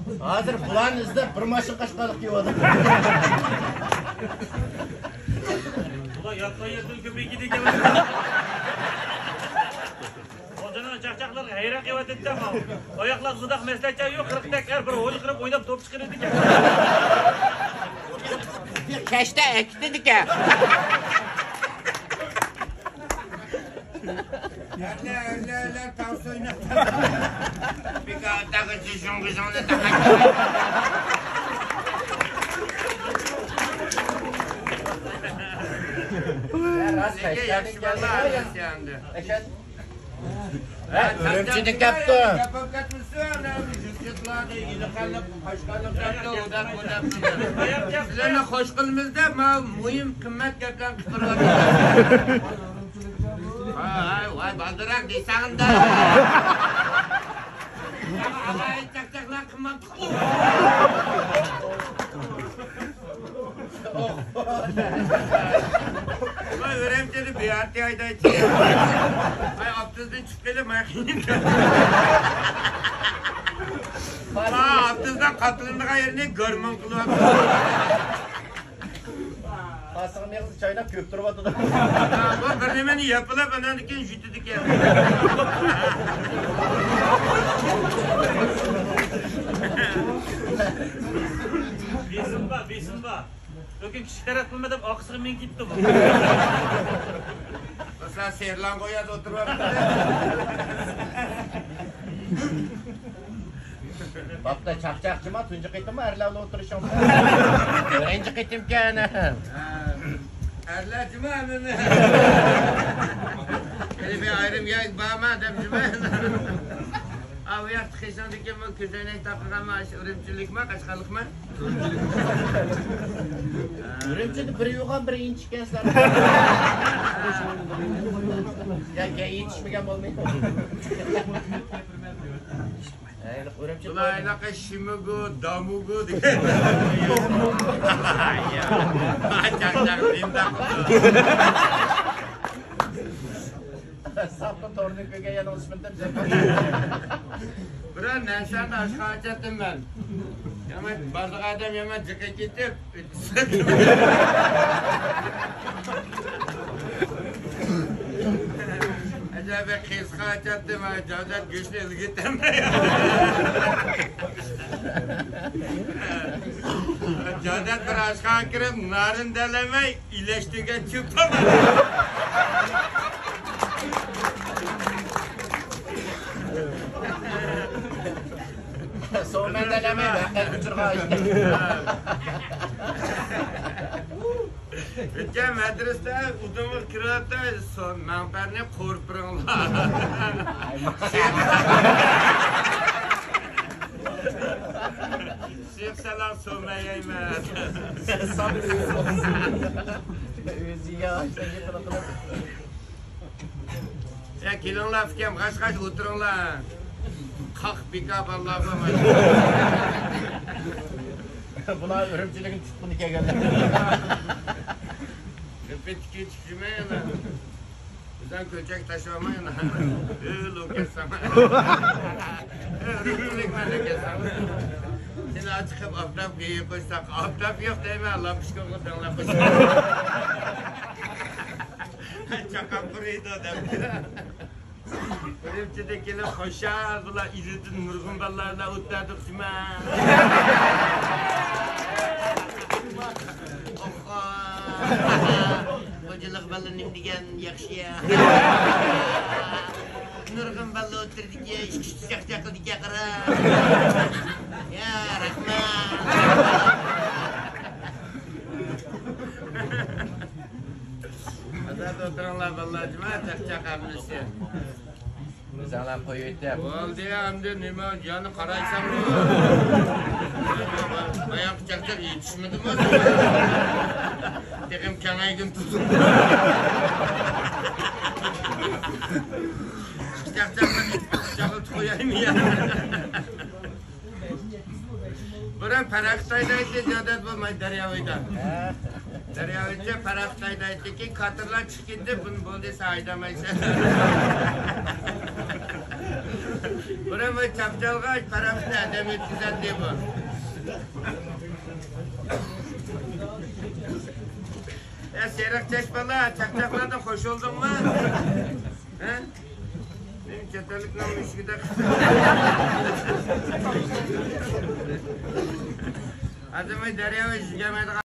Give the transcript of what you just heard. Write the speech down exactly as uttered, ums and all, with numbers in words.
ھازىر بۇلارنى ئىزدەپ بىر ماشىنا قاشقاللىق كېلىۋاتىدۇ. بۇلار ياتقان يەردىن كۆپەيگىدى ئىكەن. خوجانىڭ چاقچاقلىرىغا ھەيران قېلىۋاتىدىكەن. ئاياقلار زۇداق مەسلىھەتچى يوق، قىرىق تەك ئەر بىر ھويلا قىلىپ ئويناپ توپ چىقىرىدىكەن. كەچتە ئەكېتىدىكەن. ئەرلەر، ئەرلەر، ئەرلەر، تاۋۇز ئويناپ. بىكار تاغىچى شۇڭغۇشۇڭنى تاقاچ. راست، ياخشى بالىلار ئەمەس ئەمدى. ئۈرۈمچىدىن كەپتۇ. سىلەرنى خوش قىلىمىز دەپ، ما مۇھىم قىممەت گەپلەرنى قىلدۇرۇۋاتىمىز. ۋاي، ۋاي، بالدۇراق دېسەڭدە. ئالاھىدە چاقچاقلار قىلماپتىقۇ. ۋاي، ئۈرۈمچىدە بىئارتى ھەيدەيتتى. ۋاي، ئاپتوبۇستىن چۈشۈپ قېلىپ، مانا قىينىپ. ۋاي، ئاپتوبۇسنىڭ قاتلىنىدىغان يېرىنى گورمون قىلىۋاتىدۇ. قاسىغا مېغىز چايناپ كۆپ تۇرۇۋاتىدۇ. ھا، بۇ بىر نېمىنى يەپلا ئاندىن كېيىن يۇتىدىكەن. بېسىم بار، بېسىم بار. لېكىن كىشىگە تەرەت قىلما دەپ ئارقىسىغا مېڭىپ كېتىپتۇ بۇ. مەسىلەن، سېرىلانغا ئۇ يەردە ئولتۇرۇۋاتىدۇ. بابدا چاقچاقچىما، تۇنجى قېتىممۇ ئەرلەر بىلەن ئولتۇرۇشۇڭ؟ بىرىنچى قېتىمكەن. ئەرلەر جۇما مېنى. يەنە بىر ئايرىم يەرگە بارما دەپ جۇما. ئا، ئۇ ياقتا قېشىڭدىكى بۇ كۆزەينەك تاقىغانما، ئاشۇ ئۈرۈمچىلىكما، قەشقەرلىكما؟ ئۈرۈمچىدە بىر يوغان، بىر ئىنچىكەن سىلەر. يا، يا، يېتىشمىگەن بولمايدۇ. ئۈرۈمچى بۇلار ھېلىقى شىمىگۇ، دامۇگۇ دېگەن. چاقچاق نېمىدەپ قىلدى؟ ساپلا تورنى كۆرگەن يەنە ئوسمىدىم. بىرەر نەرسەنى ئاشقا ئاچاتتىم مەن. يامان بارلىق ئادەم يامان جىقى كېتىپ. ئەجەب قىسقا ئاچاتتىم، جادات گۆشنى ئىلگىتەلمەي. جادات بىر ئاشخانىغا كىرىپ، نارىن دەلەمەي، ئىلەشتۈرگەن چۆپ تاپالمىدى. سومەن دەلەمەي، ۋەقە ئۇچۇرغا ئاشتى. ئۆتكەن مەدرىسىدە ئۇدۇمغا كىرىۋاتىدۇ، سو-، مەڭپەرنى قورۇپ بېرىڭلار. شېخ سالاڭ سومەيەيمەن. ئۆزى يا، يا، كېلىڭلار، ئۇكام، غاش-غاش ئولتۇرۇڭلار. قاق بىكار بالىلار بار. بۇلار ئۈرۈمچىلىكنى تۇتقىلى كەلگەنلەر. رېپېتىتور چىقىشىمەن يەنە. بىزدىن كۆلچەك تاشلىۋالماي يەنە. ئۆل ئۇ كەتسەڭ. ئۆل ئۈرۈمچىلىك مەن كەتسەڭ. سېنى چىقىپ ئاپتاپقا يېيىپ قويساق، ئاپتاپ يوق دەيمەن، لامپۇچكىغا دەڭلەپ قويساق. چاقام قۇرۇيدۇ دەپ. ئۈرۈمچىدە كېلىپ خۇشال بۇلار ئىزىدىن نۇرغۇن بالىلار بىلەن ئولتۇردۇق جۇما. ئوخو. خوجىلىق بالىلار نېمە دېگەن ياخشى يا. نۇرغۇن بالىلار ئولتۇردىكى، ئىككى ئۈچ چاقچاق قىلدىكى قارا. يا رەھمەت. ئازاد ئولتۇرۇڭلار بالىلار، جۇما چاقچاق ھەممىسى. ئۆزۈڭلار قويۇۋېتىپ. بولدى، ئەمدى نېمە، يەنە قارايسەنمۇ؟ باياققى چاقچاق يېتىشمىدىمۇ؟ تېخىمۇ كېڭەيگىن تۇتۇپ. چاقچاقنى قۇچاقلىتىپ قويايمۇ يا؟ بۇرۇن پەرەقىتايدا ئىدى، جادات بولماي دەريا بويىدا. ھە. دەريا بويىچە پاراخوت ھەيدەيتتىكى، كاتېرلار چىقىپ كېتىپ، بۇنى بولدى، سەن ھەيدىمەيسەن. بۇرۇن بۇ چاپچالغا پاراخوتنى ھەيدەپ ئۆتكۈزەتتى بۇ. يا سېرىق چاچ بالا، چاقچاقلاردا خوش بولدۇڭمۇ؟ ھە؟ مېنىڭ چەت ئەللىكنىڭ مۈشۈكىدەك. ھازىر مەن دەريا بويىچە يۈرگەلمەيدىغان.